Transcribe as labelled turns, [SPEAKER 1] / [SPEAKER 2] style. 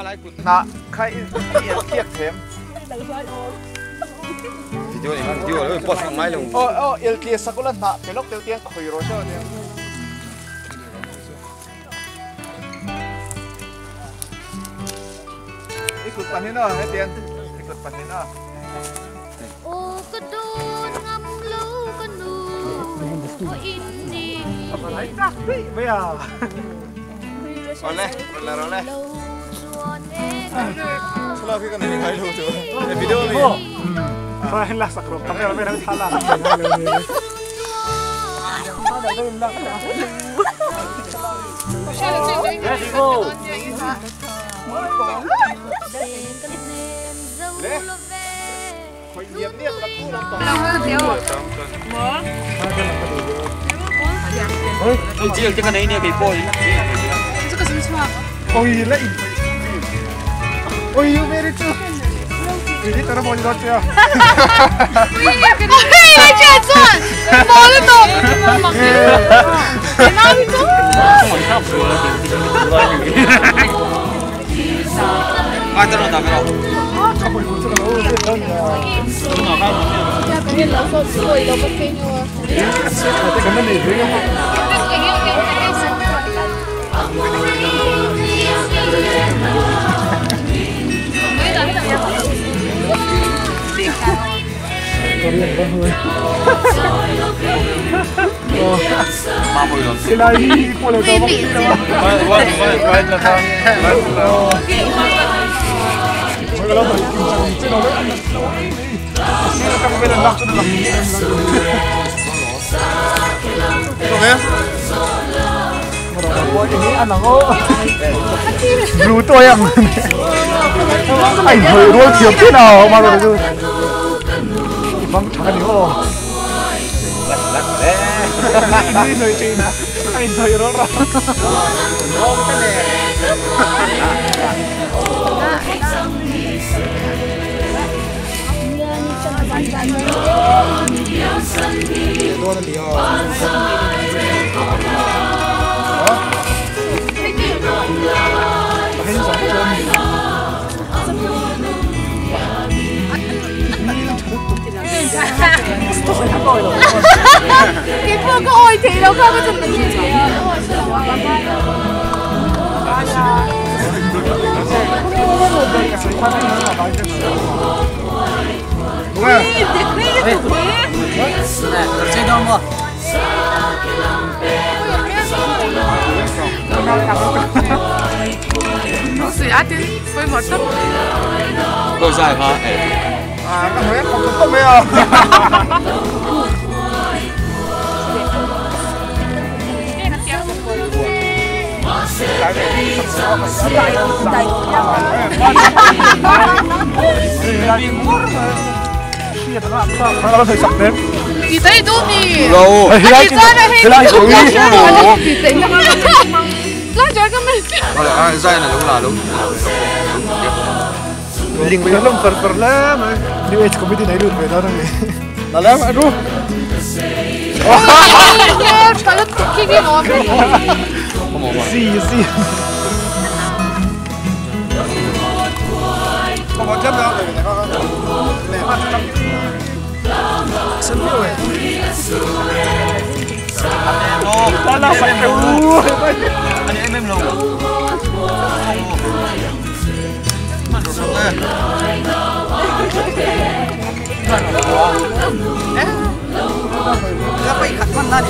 [SPEAKER 1] Na khai i el tliak them.
[SPEAKER 2] Video ni video lo post ngai lo.
[SPEAKER 1] Oh oh el tliak sakula na pelok tel tiang khoi ro cho tiang. Ikut panino he tiang. Ikut panino.
[SPEAKER 3] O ka don ngam lo ka nu o in ni.
[SPEAKER 1] Bây giờ.
[SPEAKER 2] Ole, ole ole.
[SPEAKER 3] Lo chuan e ka
[SPEAKER 2] Thla khi kan ni ngai lo chu. Video mi.
[SPEAKER 1] Thôi là sạc rồi, tao bây giờ thà là.
[SPEAKER 4] Ready go.
[SPEAKER 1] Khoi niệm niệm là cu lắm tao.
[SPEAKER 2] 只有这个你呢，被波。
[SPEAKER 5] 这个什么车？
[SPEAKER 1] Ôi lại. Ôi yêu mê đi chứ. Đi tao nó bỏ đi chưa?
[SPEAKER 5] 哎，这钻，冇得动，你哪里走？
[SPEAKER 2] 啊，这种打没了。
[SPEAKER 1] Cái này qua lại tao bóc đi đâu.
[SPEAKER 2] Qua qua là sao?
[SPEAKER 1] Cái đó phải chứ nó mới ăn nó bên là cho nó làm. Blue tôi em. Anh hơi đuôi thiếu thế nào mà rồi chứ. Vâng, chẳng hiểu. Đi nơi trên anh thấy rõ ràng.
[SPEAKER 5] 你不过爱提到佢嗰阵明
[SPEAKER 2] 够晒吗？哎。
[SPEAKER 1] À, cái huế không có mấy à.
[SPEAKER 5] 你在做咩？
[SPEAKER 2] 老。
[SPEAKER 5] 你在那嘿？拉住个咩？
[SPEAKER 2] 我哋啊，晒啦，老啦老。
[SPEAKER 1] Linh bây giờ lông phật phật lắm. New Age comedy này luôn về đó thôi. Là lắm, anh ru. Xì xì. Không có chấp đâu, để mình có để mà chấp. Sân phiêu này. Là là phải ru.
[SPEAKER 2] Anh em em lâu.
[SPEAKER 4] Cái phải khát con ra đi.